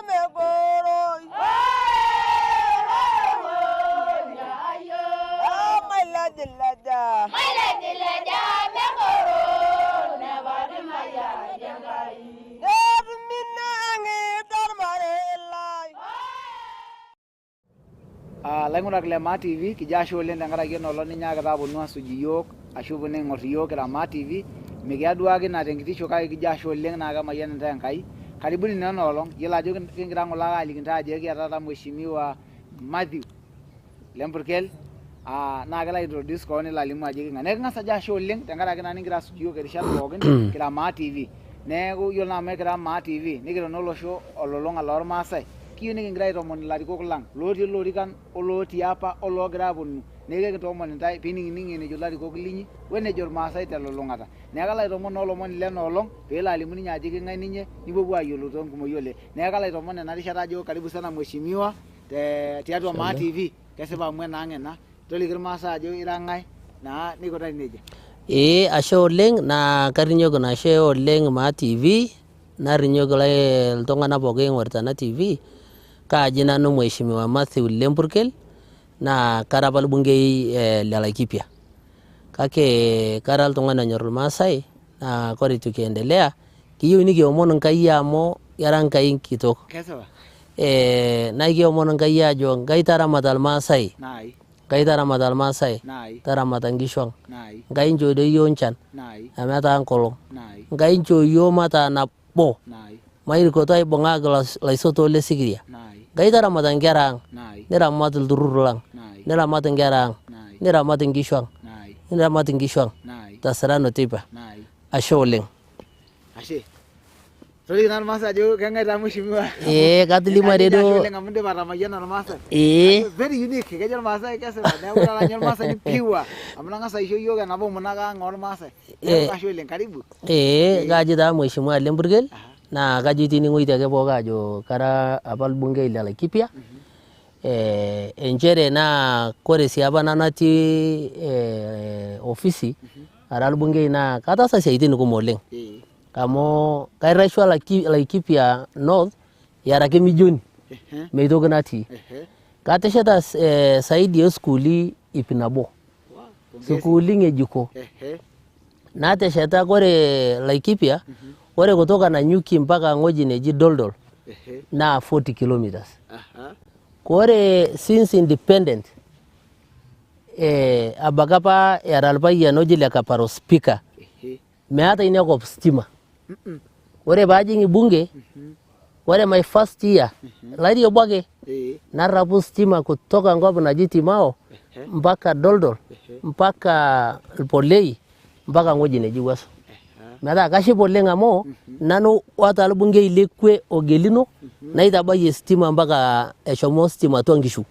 Megoroi. Mailajilaja. Laing'urak le Maa TV, kijo ashe oleng tenkaraki ena olong ninyaakita aponu asuj iyiok ashu eponu aing'or iyiok kira Maa TV. Mikiaduaki ina tenkitisho kake kijo ashe oleng naa kemayian intae Enkai. Karibuni naa ena olong. Yiolo ajo kigira ng'ole ake aliki intae ajo ekiata taata Mheshimiwa Mathew Lempurkel naa kelo aintroduce kewon nelo alimu ajo king'ae. Neeku king'as ajo ashe oleng tenkaraki naa nigira asuj iyiok irishat pookin kira Maa TV. Neeku yiolo naa amu ekira Maa TV nikira olosho olulung'a lormaasai, kiyieu nikingira aitoomon ilarikok lang lootii ilorikan olotii apa oloogira aponu. Neeku ekintoomon intae piining'ining'i enejo ilarikok linyi wenejo irmaasai telulung'ata. Neeku kalo aitoomon naa olomoni lena olong peelo alimu ninye ajo king'ae ninye nipuopuo ayiolou toonkumoi oleng. Neeku kalo aitoomon ena rishata ajo karibu sana mheshimiwa tiatua Maa TV. Kesipa amu enaang ena. Toliki irmaasai ajo ira ng'ae naa nikunari nejia. Ee, ashe oleng, naa karinyoki ina ashe oleng Maa TV, narinyoki iltung'anak pookin oing'orita ena TV. Kaaji nanu Mheshimiwa Mathew Lempurkel, naa kara apa orbungei le Laikipia. Kake kara oltung'ani onyor irmaasai, naa kore tukiendelea kiyieu nikiomon Nkai amu kera Nkai nkitok. Kesipa. Naa kiomon Nkai ajo Nkai taramata irmaasai. Nkai taramata irmaasai. Taramata nkishu ang'. Nkai nchoo doi iyiook nchan emetaa nkolong. Nkai nchoo iyiook mataa nabo. Mairukito aibung'aki laisotuak le sikiria. Nkai taramata nkera ang', niramat ilturrur lang', niramat nkera ang', niramat nkishu ang', niramat nkishu ang' tesiran o teipa. Ashe oleng. Ashe. Toliki naa irmaasai ajo keng'ae taa mheshimiwa. Ee, katolimu Ashe atejo oleng amu indipa atamayiana irmaasai. Ee. Very unique, kejo irmaasai kesipa. Neeku taata ninye ormaasani pure. Amu nang'asa aisho iyiook enapa omonaka ang' ormaasai. Neeku ashe oleng, karibu. Ee, kaji taa Mheshimiwa Lempurkel, naa kajo itining'oitie ake pooki ajo kara apa orbungei le Laikipia. Enchere naa kore sii apa nanu atii ofisi ara orbungei naa kataasa isiaitin kumok oleng. Amu kairreshua Laikipia North era ake mijoni meitoki natii. Katesheta zaidi oo sukuuli 100. Sukuuli ng'ejuko. Natesheta kore Laikipia, ore kutoka Nanyuki mpaka ng'oji neji Doldol naa 40 kilometers. Kore since independent abaki apa era orpayian oji le Kaparo speaker, meeta ina kop stima. Ore paajing bunge, ore my first year, lari obo ake, narrapu stima kutoka enkop naji Timao mpaka Doldol mpaka Irpolei mpaka ng'oji neji Wuaso. Metaa kashipa oleng amu nanu otaa orbungei lekwe ogelino naitabayie stima mpaka eshomo stima atua nkishu.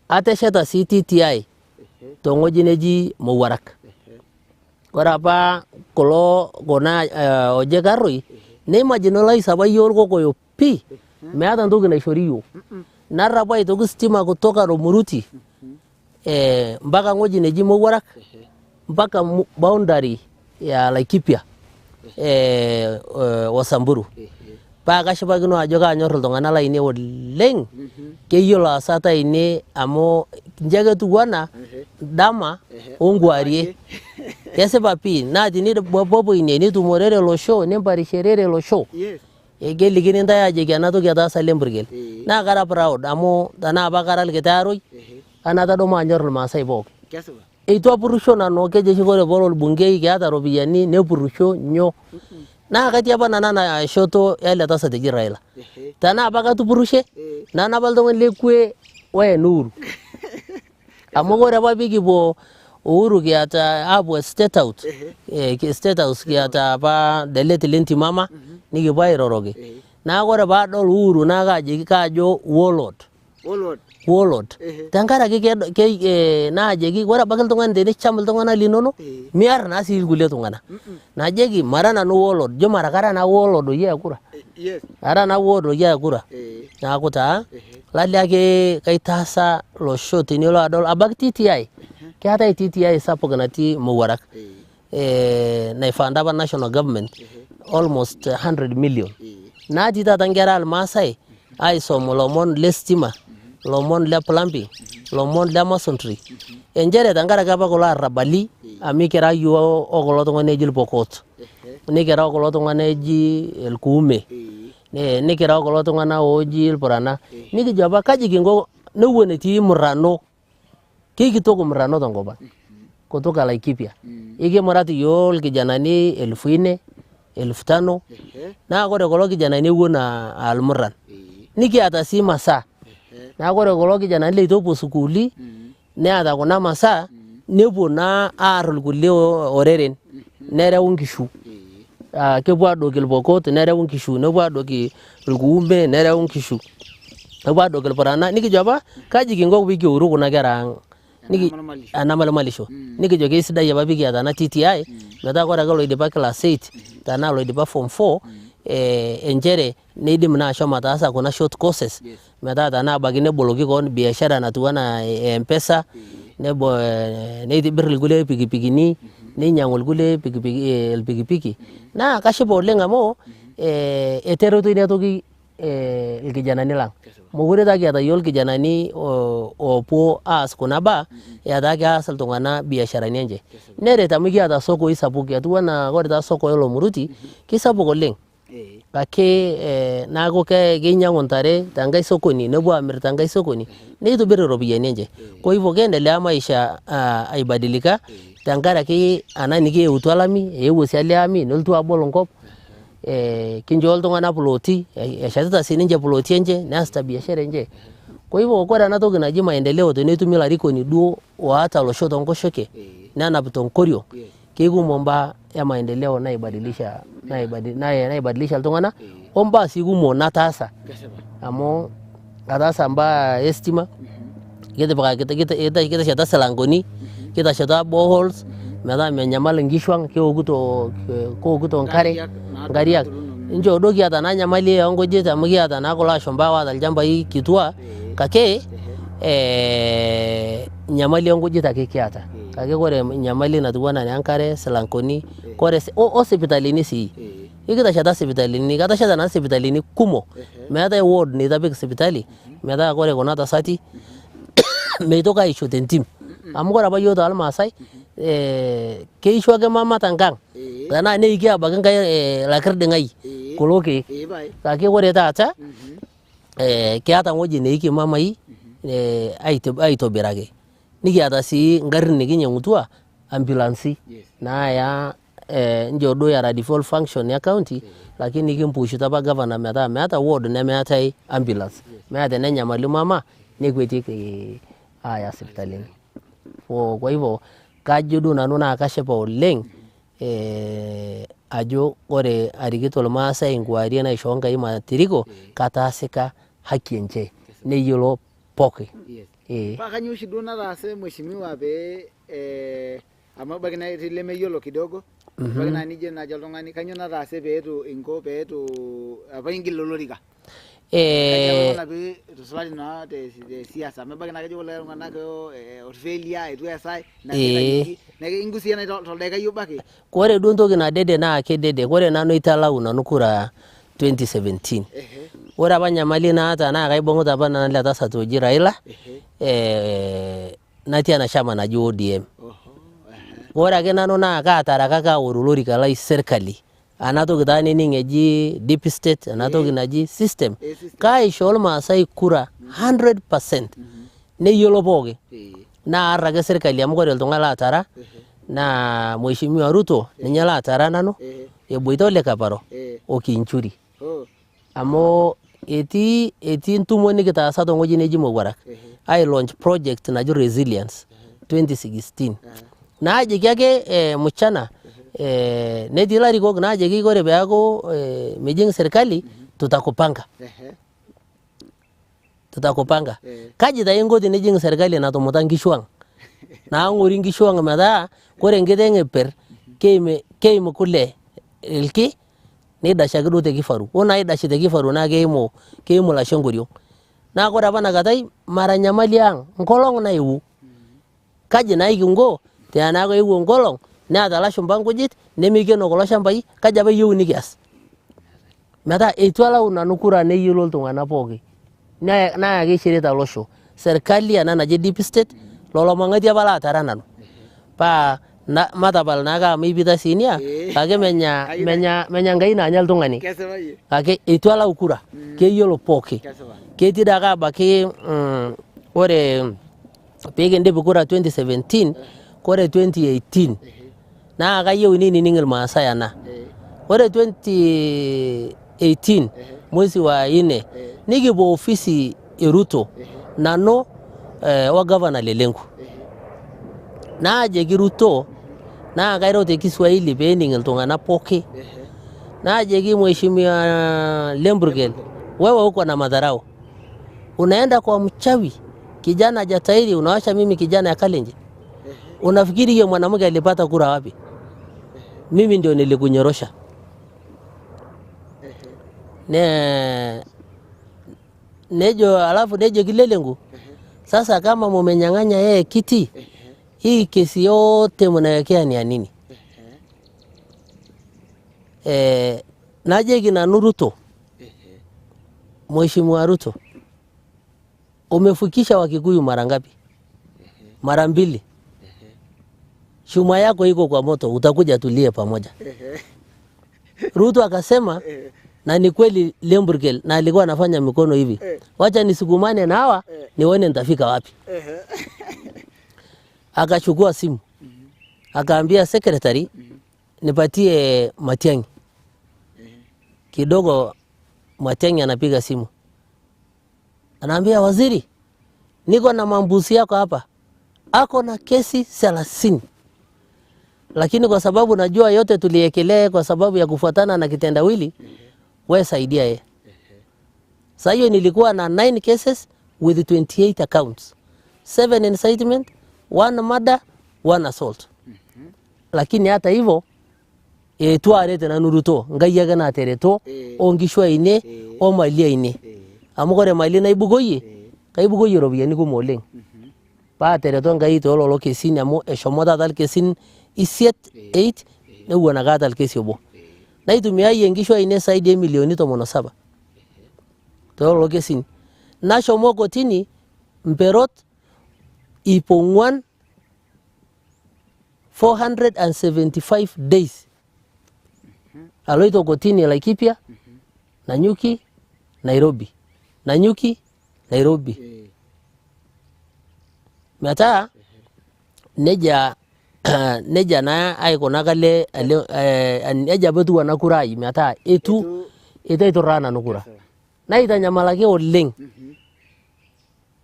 Atesheta sii TTI tong'oji neji Mowuarak. Ore apa kulo kuna oji Karroi neimagine orais apa yiok irkokoyo pii meeta entoki naishori yiok. Narrapu aitoki stima kutoka Romuruti mpaka ng'oji neji Mowuarak mpaka boundary ya Laikipia o Samburu. Paa kashipakino ajo kaanyor iltung'anak lainei oleng. Keyiolo asat ainei amu inji ake etiu anaa dama onkuarie. Kesipa pii, naa tenipuopuo ine nitumorere olosho nimparishorere olosho, kelikini intae ajoki ena toki etaasa Lempurkel. Naa kara proud amu tenaa apa kara orkiti aroi, anaata duo maanyor irmaasai pookin. Eitu apurrisho nanu, keji oshi ore pee ore orbungei keeta iropiyiani nepurrisho nyoo. Naa katii apa nanu ena shoto ele tasat oji Raila. Tenaa apa katupurrushe, nanu apa oltung'ani lekwe oen Uhuru. Amu ore apa pikipuo Uhuru kiata aapuo State House, State House kiata apa the late Lentimama, nikipuo airoroki. Neeku ore paadol Uhuru naa kajoki kaajo warlord. Warlord. Tenkaraki naajoki ore ebaiki oltung'ani tenicham iltung'anak linono, miar naa sii irkulie tung'anak. Najoki mara nanu warlord, ijo mara kara naa warlord oyiaya kura. Ara naa warlord oyiaya kura. Neeku taa lali ake kaitaasa losho tenilo adol abaiki TTI, keetae TTI sapuk natii Mowuarak naifanda apa national government almost 100 million. Natii taata nkera olmaasai aisom ilomon le stima, ilomon le plumbing, ilomon le masonry, inchere tenkaraki apa kulo arrabali amu ekira iyiook o kulo tung'anak ooji Ilpokot, nikira o kulo tung'anak ooji Ilkuume, nikira o kulo tung'anak ooji Ilpurana, nikijo apa kaji kinko newuon etii murrano Keikitok murrano tenkop ang kutoka Laikipia. Ikimurat iyiook ilkijanani elfu nne, elfu tano naa ore kulo kijanani ewuon aa ilmurran. Nikiata sii masaa. Neeku ore kulo kijanani leitu epuo sukuuli neeta kuna masaa nepuo naa aar ilkulie oreren nereu inkishu. Kepuo aadoki ilpokot nereu inkishu, nepuo aadoki ilkuume nereu inkishu. Nepuo aadoki ilpurana nikijo apa kaji kinko pee kioru kuna kera ang' ena malmalisho. Nikijo keisidai apa pee kiata ena TTI metaa ore ake oloidipa class eight tenaa oloidipa form four inchere neidim naa ashomo ataasa kuna short courses metaa tenaa ebaiki neboloki kewon biashara natiu anaa mpesa neitibir ilkulie ipikipikini neinyang'u ilkulie ilpikipiki naa kashipa oleng' amu etereto ina toki ilkijanani lang. Mokure taa kiata iyiok ilkijanani oopuo aas kuna baa etaa keas iltung'anak biasharani enche. Neret amu kiata sokoi sapuki etiu anaa ore taa soko e Lomuruti keisapuk oleng' kake neaku keinyang'u ntare tenkae sokoni nepuo aamir tenkae sokoni neitobir iropiyiani enche. Kwa hivyo keendelea maisha aibadilika tenkaraki ena nikieutua olami, eewuo sii ele ami nelotu abol enkop kinchoo iltung'anak plooti, eshetita sininche plooti enche neasita biashara enche. Kwa hivyo kore ena toki naji maendeleo tenetumi olarikoni duo oata olosho tenkoshoke nenap tenkoriong' keikumok imbaa e maendeleo naibadilisha naibadilisha iltung'anak o mbaa sii kumok nataasa amu ataasa imbaa e stima, kitesheta isilankeni, kitesheta boreholes metaa menyamal inkishu ang' keokito nkare nkariak. Inchoo duo kiata naa nyamali oo nkujit amu kiata naa kulo ashumpa oota ilchambai kituak kake nyamali oo nkujit ake kiata. Kake ore nyamali natiu anaa ene nkare, isilankeni o sipitalini sii. Ikitesheta sipitalini, katesheta nanu sipitalini kumok meetae ward neitu apik sipitali metaa kore kuna tasati meitoki aisho tentim amu kore apa iyiok tolmaasai keisho ake mama tenkang tenaa neiki abaiki nkae lakirding'ai kulo keek kake ore taata keeta ewueji neiki imamai aitobiraki nikiata sii ingarrin nikinyang'utua ambulansi naaya nchoo duo era default function e county lakini kimpushita apa gavana metaa meeta ward nemeetae ambulance metaa tenenyamalu mama nekwetieki aaya sipitalini. Kwa hivyo kajo duo nanu naa kashipa oleng ajo ore arikito ilmaasai nkuarie naishoo Enkai matiriko kataasika haki enche neyiolo pooki. Paa kanyoo oshi duo nataasa mheshimiwa pee amu ebaiki naa etii lemeyiolo kidogo ebaiki naa nijo naaji oltung'ani kanyoo nataase peetu inko peetu apa ingil olorika kaji apa ikuna pee itusulari naa te siasa amu ebaiki naa kejo kulo tung'anak orfailure eitu eesae ina piitayioki neeku ingusie naaji toldaikai obo ake. Ore duo entoki nadede naa kedede, ore nanu aitalau nanu kura 2017. Ore apa nyamali naata naa kaibung'ita apa nanu ele tasat oji Raila natii ena shama naji ODM. Ore ake nanu naa kaataraka aoru olorika lai serkali ena toki taa nining eji deep state ena toki naji system kaishoo ilmaasai kura 100% neyiolo pooki naar ake serkali amu ore iltung'anak laatara naa Mheshimiwa Ruto ninye laatara nanu eboita ole Kaparo o Kinchuri. Amu etii entumo nikitaasa tewueji neji Mowuarak ai launch project naji Resilience 2016 naajoki ake mchana netii ilarikok naajoki ore peeku mijing serkali tutakupanga. Tutakupanga. Kaji taa inko tenijing serkali natumuta nkishu ang? Naang'ori nkishu ang metaa ore enkiteng eper keim kule ilki neidashaki duo te kifaru. Ore naidashi te kifaru naa keimu ilasho enkoriong. Naa ore apa inakata mara nyamali ang, nkolong naewuo. Kaji naa kinko teneaku eewuo nkolong neeta ilashumba nkujit nemeikeno kulo shambai, kaji apa iyieu nikias? Metaa eitu alau nanu kura neyiolo iltung'anak pooki. Nayaki ishirita olosho. Serkali ena naji deep state lolo mang'ati apa laatara nanu. Paa matapal naake amu ipita sii inia kake menya menya menya Enkai naanya oltung'ani. Kake eitu alau kura. Keyiolo pooki. Ketii daake abaiki ore pee kindip kura 2017 kore 2018 naa kayieu neinining Irmaasai ena. Ore 2018 mwezi wa nne nikipuo ofisi e Ruto nanu o gavana le Lenku. Naajoki Ruto naa kairo te Kiswahili peening iltung'anak pooki. Najoki Mheshimiwa Lemburgel, wewe uko na madharau. Unaenda kwa mchawi kijana hajatahiri, unawasha mimi kijana ya Kalenjin. Unafikiri hiyo mwanamke alipata kura wapi? Mimi ndio nilikunyorosha. Ne nejo alafu nejoki Lelengu, sasa kama mumenyang'anya yeye kiti, hii kesi yote mnawekea ni ya nini? Najoki nanu Ruto, Mheshimiwa Ruto, umefikisha Wakikuyu mara ngapi? Mara mbili. Chuma yako iko kwa moto, utakuja tulie pamoja. Ruto akasema, na ni kweli Lemburgel, na alikuwa anafanya mikono hivi, wacha nisukumane na hawa nione nitafika wapi. Akachukua simu akaambia secretary, nipatie Matiang'i kidogo. Matiang'i anapiga simu, anaambia waziri, niko na mambusi yako hapa, ako na kesi 30 lakini kwa sababu najua yote tuliekelea kwa sababu ya kufuatana na kitendawili, we saidia yeye. Sasa hiyo nilikuwa na 9 cases with 28 accounts, 7 incitement, 1 murder, 1 assault. Lakini hata hivyo eitu aret nanu Ruto, Nkai ake natereto onkishu ainei o mali ainei. Amu ore mali naibukoyie, kaibukoyie iropiyiani kumok oleng. Paatereto Nkai toololo kesin amu eshomo taata irkesin isiet 8 newuon ake aata orkesi obo. Naitumiayie nkishu ainei zaidi e milioni 17 toololo kesin. Nashomo kotini mperot 400 475 days. Aloito kotini Laikipia, Nanyuki, Nairobi. Nanyuki, Nairobi. Metaa nejia nejia naa aikunaka ale nejia apa etiu ena kura ai metaa eitu aituraa nanu kura. Naitanyamalaki oleng.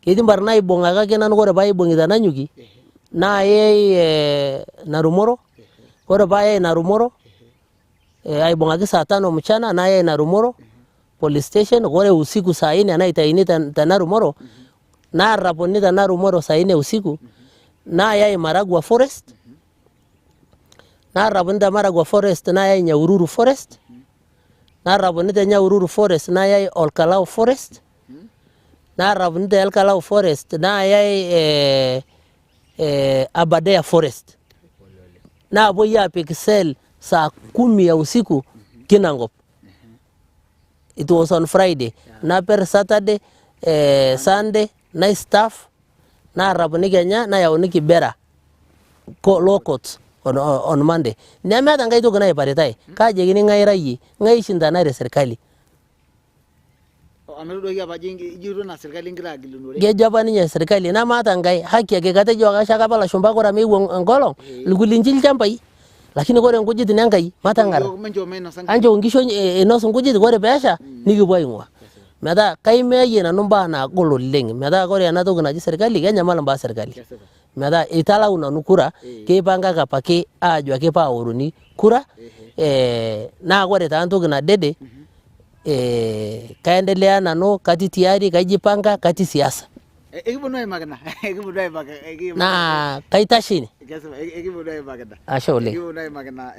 Ketii mbarn naibung'akaki nanu ore paibung'i te Nanyuki naayai Narumoro, ore paayai Narumoro aibung'aki saa tano mchana nayai Narumoro police station, ore usiku saa nne naitayuni te Narumoro, naarrapuni te Narumoro saa nne usiku, nayai Maragua forest, naarrapuni te Maragua forest nayai Nyahururu forest, naarrapuni te Nyahururu forest nayai Olkalau forest, naarrapuni te Olkalau forest nayai Aberdare forest. Naapuoi aapik cell saa kumi ya usiku Kinangop. It was on Friday. Naper Saturday, Sunday, naistaff, naarrapuni kenya nayauni Kibera law courts on Monday. Nemeeta nkae toki naiparitai. Kaajokini ng'ae ira iyie? Ng'ae ishindanare serkali? Amu etoduaki apa ajo ijito ina serkali ingira agilunore. Kejo apa ninye serkali namaata nkae haki ake katejo akashaka apa lashumba kore amu eewuo enkolong ilkulinji ilchambai lakini kore nkujit ne Nkai matang'ara. Anchoo nkishu einos nkujit kore peesha nikipuo aing'ua. Metaa kaimayie nanu mbaa naagol oleng metaa kore ena toki naji serkali kenyamal mbaa serkali. Metaa eitu alau nanu kura keipangaki apake aajo ake paaoruni kura naa kore taa ntoki nadede kaendelea nanu katii tayari kaijipanga katii siasa. Ekiponu aimaki ina. Ekiponu aimaki. Naa kaitashe ine. Kesipa ekiponu aimaki ina. Ashe oleng. Ekiponu aimaki ina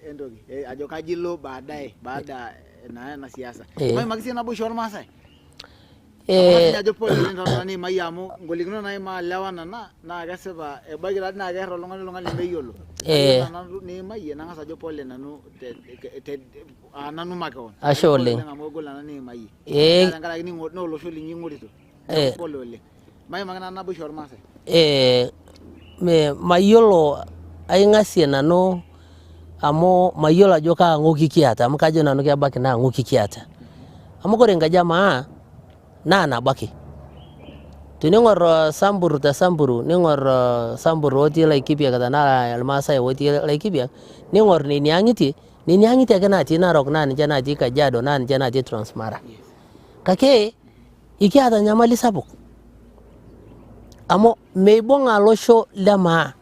entoki ajo kaji ilo baadaye baada naa ena siasa. Maimaki sii naboisho ormaasai. Amu ajo pole oleng tooltung'anak niimayie amu ngolikinot naimaa ilewa nena naa kesipa ebaiki taa naa keer oltung'ani oltung'ani lemeyiolo. Kake ore nanu niimayie nang'as ajo pole nanu te aa nanu makewon. Ashe oleng. Amu kegol nena niimayie. Naa tenkaraki naa olosho linyi ing'orito. Neeku pole oleng. Maimaki naa naboisho ormaasai. Mayiolo aing'asie nanu amu mayiolo ajo kaa ng'oki kiata amu kajo nanu kebaiki naa ng'oki kiata. Amu kore enkaji e maa naa nabo ake. Tening'or Sambur te Samburu ning'or Sambur otii Laikipia tenaa Irmaasai otii Laikipia ning'or nenia ang'itie, nenia ang'itie ake natii Narok naa ninche natii Kajiado naa ninche natii Transmara. Kake ikiata nyamali sapuk amu meibung'a losho le maa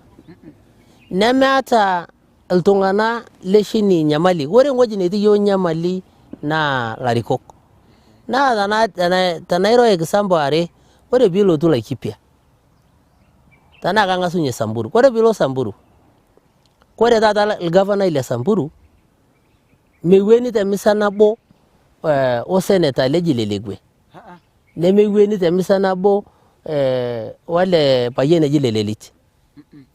nemeeta iltung'anak le shini nyamali. Ore ewueji netii iyiok nyamali naa ilarikok. Naa tenairo example are, ore piilotu Laikipia tenaa kang'asunye Samburu, ore piilo Samburu, kore taata olgavanai le Samburu mewueni te misa nabo o senator leji Lelegwe, nemewueni te misa nabo wele payian oji Lelelit.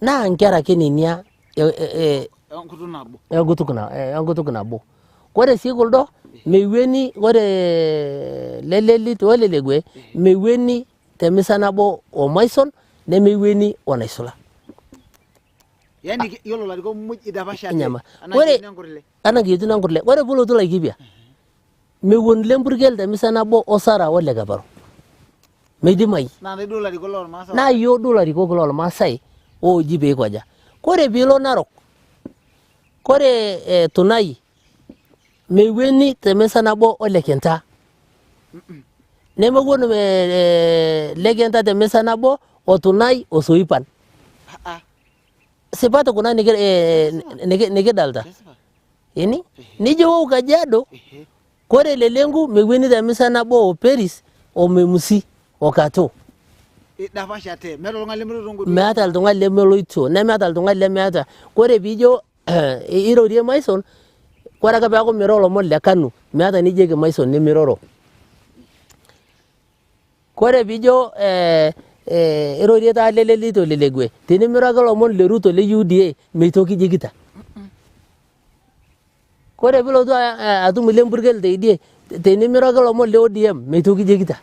Naa nkera ake nenia Enkutuk nabo. Enkutuk nabo. Kore sii kuldo mewueni ore Lelelit o Lelegwe mewueni te misa nabo o Maison nemewueni o Naisula. Yaani yiolo ilarikok muj idapashate Enyama. anaa Ore nkiyoitin enkurle. Anaa nkiyoitin enkurle. Ore piilotu Laikipia mewuon Lempurkel te misa nabo o Sara o Lekeparo. Meidimayu. Naa ntae duo ilarikok lormaasai. Naa iyiok duo ilarikok lormaasai ooji pee ikoja. Kore piilo Narok, kore Tunai mewueni te misa nabo o Lekenta. Nemewuon Lekenta te misa nabo o Tunai o Soipan. Sipat kuna nikidolta. Ini nijo wou Kajiado, kore Lelenku mewueni te misa nabo o Peris o Memusi o Katoo. Idapashate, meeta oltung'ani lemeloito nkoitoi. Meeta oltung'ani lemeloito, nemeeta oltung'ani lemeeta. Kore piijo irorie Maison, kore ake peeku miro ilomon le KANU, meeta nijoki Maison nimiroro. Kore piijo irorie taa Lelelit o Lelegwe, tinimiro ake ilomon le Ruto le UDA, meitoki ijikita. Kore piilotu atum Lempurkel teidie, tinimiro ake ilomon le ODM, meitoki ijikita.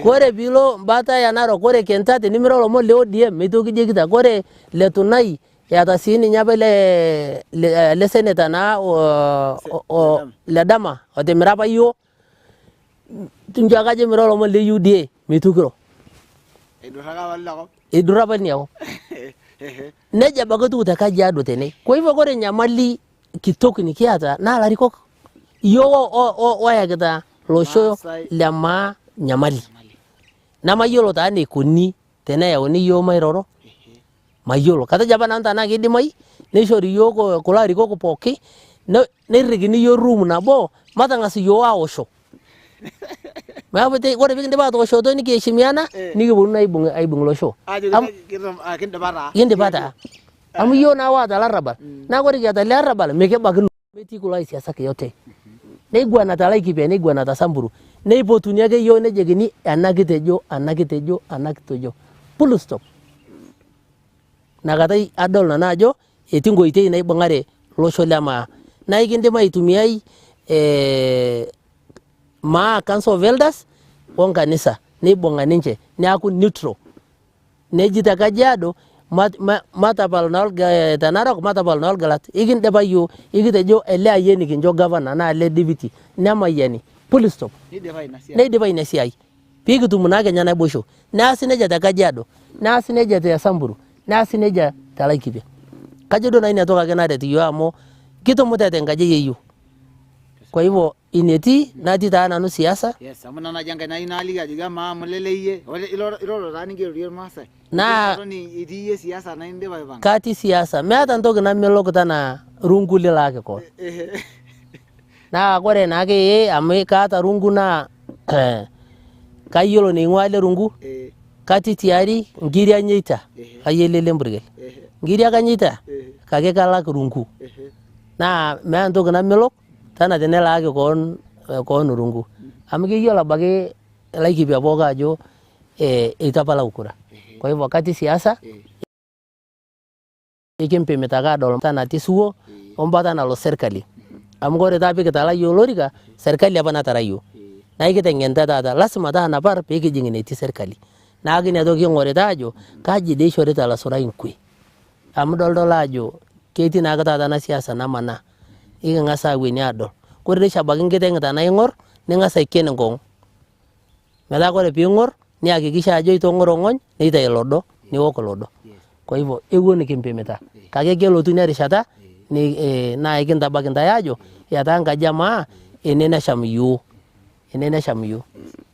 Kore piilo mbata e Narok, kore Kenta tinimiro ilomon le ODM, meitoki ijikita. Kore le Tunai eata sii ninye apa ele senator naa Ledama otimira apa iyiook, ncho ake ajo miro ilomon le UDA meitoki iro. Eidurra apa lina kop. Eidurra apa ina kop. Neja ebaki etiu te Kajiado tene. Kwa hivyo kore enyamali kitok nikiata naa ilarikok. Iyiok oyakita losho le maa nyamali. Nemayiolo taa eneikoni teneyauni iyiok mairoro, mayiolo. Katejo apa nanu tenaa keidimayu neishori iyiok kulo arikok pooki neirrikini iyiok room nabo matang'as iyiok aosho. Neeku ore pee kindip atooshoto nikieshimiana nikiponu naa aibung olosho. Aajoki kindipa taa. Kindipa taa. Amu iyiok naa oota olarrabal. Naa ore kiata ele arrabal mikibaikino metii kulo aisiasak yote. Neiguana te Laikipia neiguana te Samburu neipotuni ake iyiok nejokini ena kitejo ena kitejo ena kitejo full stop. Inakata adol nanu ajo etii nkoitoi naibung'are losho le maa. Naa ekindim aitumiai maa council of elders o nkanisa neibung'a ninche neaku neutral. Neji te Kajiado matapal naa te Narok matapal naa olgilat. Ikindipa iyiook, ikitejo ele ayieni kincho gavana naa ele deputy nemayiani full stop. Neidipa ina siai. Pee kitum naa kenya naboisho. Neasi nejia te Kajiado, neasi nejia te Samburu, neasi nejia te Laikipia. Kajo duo nanu ina toki ake naret iyiook amu kitumute tenkaji e yeyio. Kwa hivyo ine etii natii taa nanu siasa. Yes, amu ina naji enkai nayieu naaliki ajoki amaa amu lele iyie iroro taa ningira airorie irmaasai. Naa Itii iyie siasa naa indipa aipang'a. Katii siasa, meeta entoki namelok tenaa rungu lilaaki koon. Naa kore naake ee amu kaata rungu naa kayiolo eneing'ua ele rungu, katii tiari nkiri anyeita kayiolo ele purkel. Nkiri ake anyeita kake kalak rungu. Naa meeta entoki namelok tena tinilakaki koon rungu. Amu keyiolo abaiki Laikipia pooki ajo eitu apa alau kura. Kwa hivyo wakati siasa ekimpimita ake adol natii siwuo ombata nalo serkali. Amu ore taa pikitala yiok olorika, serkali apa natara yiok. Naa ikiteng'enita taata lasima taa napar pee kijing enetii serkali. Neeku ina toki king'orita ajo kaji dei ishorita lasurai nkwe. Amu idoldolo ajo ketii naake taata ena siasa namanaa. Iking'as aweni adol. Kore dei oshi ebaiki nkiteng' tenaa ing'or ning'as aiken nkong'u. Metaa kore piing'or nihakikisha ajo itong'oro ng'ony neitayu ilodo niok ilodo. Kwa hivyo ewuon kimpimita. Kake kelotu ina rishata naa ekintabaiki intae ajo etaa nkaji amaa ene nesham iyiok. Ene nesham iyiok.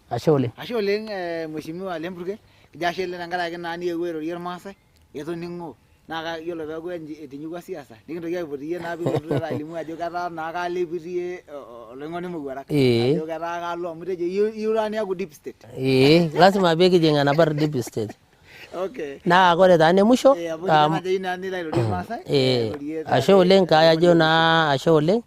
Ashe oleng. Ashe oleng Mheshimiwa Lempurkel, kijo ashe oleng tenkaraki naa niewuo airorie irmaasai, itoning'o naa yiolo peeku etinyikua siasa nikintoki aipot iyie naa piilotu taata alimu ajo ketaa naa kalo ipitie oloing'oni mowuarak. Ajo ketaa kalo amu itejo iyieu taa niaku deep state. Ee, lasima pee kijing enapar deep state. Okay. Naa kore taa enemusho Amu ajo naa nilo airorie irmaasai. Ashe oleng, kajo naa ashe oleng.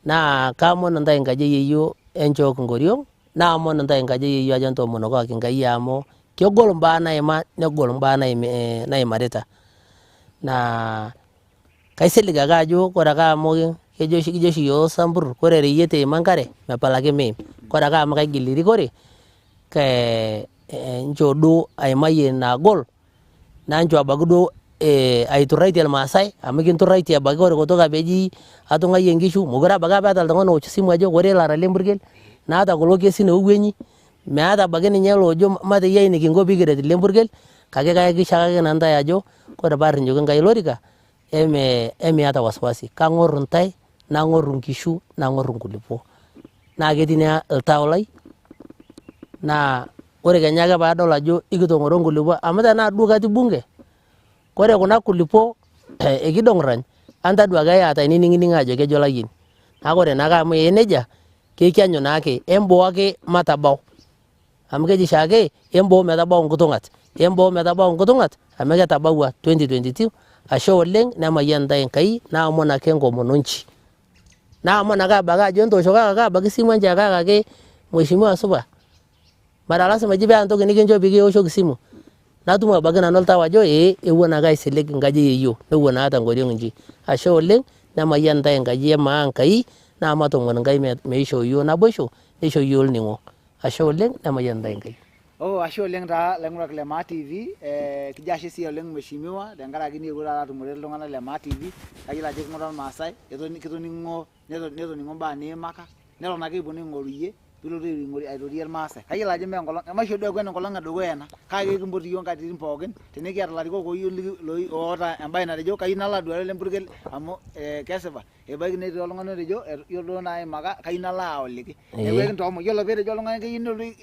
Naa kaomon intae enkaji e yeyio enchook nkoriong', naomon intae enkaji e yeyio ajo entoomonokaki Enkai amu kegol imbaa naima negol imbaa naimarita. Naa kaisilig ake ajo kore ake amu kejo kijo oshi iyiok Sambur kore ereyiet eima enkare mepal ake meim. Kore ake amu kaigil erikore nchoo duo aimayie inaagol naa nchoo ebaiki duo aiturraitie irmaasai amu kinturraitie ebaiki ore kutoka peeji atung'uayie nkishu mekure ebaiki apa eeta oltung'ani oosh esimu ajo ore lara Lempurkel naata kulo kesin oowuenyi meeta ebaiki ninye loojo mateyiai enikinko pee kiret Lempurkel kake kayakikisha ake nanu intae ajo kore paarrinyoki Enkai olorika emiata wasiwasi kang'or intae nang'or inkishu nang'or inkulupuok naa ketii naa oltau lai naa ore kenya ake paadol ajo ikitong'oro nkulupuok amu tenaa duo katii bunge kore kuna kulupuok e Kidong'urany antadua ake eata inining'ining'o ajo kejo olayieni naa kore naake amu ee nejia kekianyu naake emboo ake matabau amu keji oshiake emboo metabau nkutung'at emboo metabau nkutung'at amu ketabawua 2022. Ashe oleng nemayian intae Enkai naomon ake enkomono nchi naomon ake abaiki ajo entooshokoki ake abaiki simu enchekak ake mheshimiwa supa mara lasima eji peeta entoki nikincho pee kioshoki simu natum abaiki nanu oltau ajo ee ewuon ake aisilig enkaji e yeyio newuon aata nkoriong inji. Ashe oleng nemayian intae enkaji e maa Enkai naa matoomon Enkai meishoo iyiok naboisho nisho iyiok olning'o. Ashe oleng nemayian intae Enkai. Oh, ashe oleng taa laing'urak le Maa TV, kijo ashe sii oleng mheshimiwa tenkaraki niewuo taata atumore iltung'anak le Maa TV. Kayiolo ajo king'ura irmaasai, kitoning'o netoning'o imbaa niimaka, neton ake eponu aing'oru iyie piilotu airorie irmaasai. Kayiolo ajo mee enkolong', emaisho duo eeku enkolong' edukuya ena, kake ekimpot iyiook nkatitin pookin tenikiata ilarikok ooyieu oota embae natejo kayieu nalo aduare Lempurkel amu kesipa ebaiki netii oltung'ani otejo yiolo duo naimaka kayieu nalo aoliki. Neeku ekintoomon, yiolo peetejo oltung'ani keyieu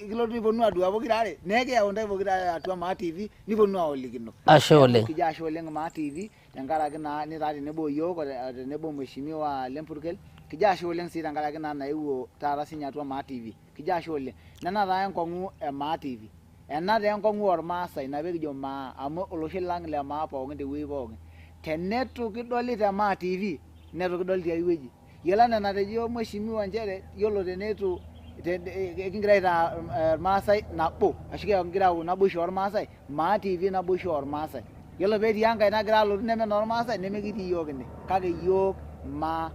nelotu niponu adua pokira are naa ekiyau intae pokira are atua Maa TV niponu aolikino. Ashe oleng. Kijo ashe oleng Maa TV tenkaraki naa nitaa tenebo iyiok tenebo mheshimiwa Lempurkel. Kijo ashe oleng sii tenkaraki naa naewuo taata sinye atua Maa TV. Kijo ashe oleng. Nena taa enkong'u e Maa TV. Ena taa enkong'u ormaasai ina pee kijo Maa amu olosho lang le Maa pookin tewueji pookin. Teneitu kidoli te Maa TV neitu kidoli tiai wueji. Yiolo enaa enatejo mheshimiwa nchere yiolo teneitu ekingira aitaa irmaasai nabo ashu kigira ayau naboisho ormaasai, Maa TV naboisho ormaasai. Yiolo peetii enkae nagira alotu neme enoormaasai nemekitii iyiok ine kake iyiok Maa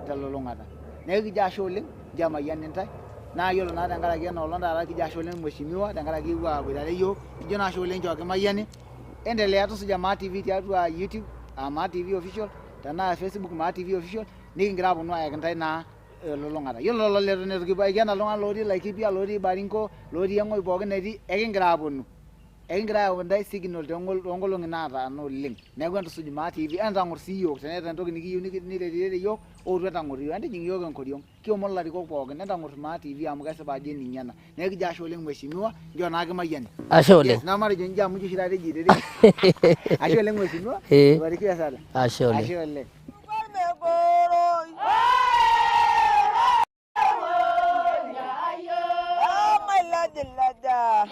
telulung'ata. Neeku kijo ashe oleng, nchoo emayian intae. Naa yiolo naa tenkaraki ena olong taata kijo ashe oleng mheshimiwa tenkaraki iewuo aboitare iyiok, kijo naa ashe oleng nchoo kimayiani. Endelea tusuja Maa TV tiatua YouTube aa Maa TV official tenaa Facebook Maa TV official nikingira aponu ayaki intae naa elulung'ata. Yiolo lelo leton eitu kibaiki enaa iltung'anak lotii Laikipia, lotii Baringo, lotii ewueji pookin netii, ekingira aponu. Ekingira ayau intae signal toonkolong'i naataana oleng. Neeku entusuj Maa TV, entang'or sii iyiok teneeta entoki nikiyieu niretirete iyiok, ootu entang'or iyiok, entijing iyiok enkoriong'. Kiomon ilarikok pookin, entang'or Maa TV amu kesipa ajo eninyi ena. Neeku kijo ashe oleng mheshimiwa, nchoo naa kimayiani. Ashe oleng. Yes, naa matejo inji amu ijo oshi taata eji rerei. Ashe oleng mheshimiwa, ubarikiwe sana. Ashe oleng. Ashe oleng. Laja.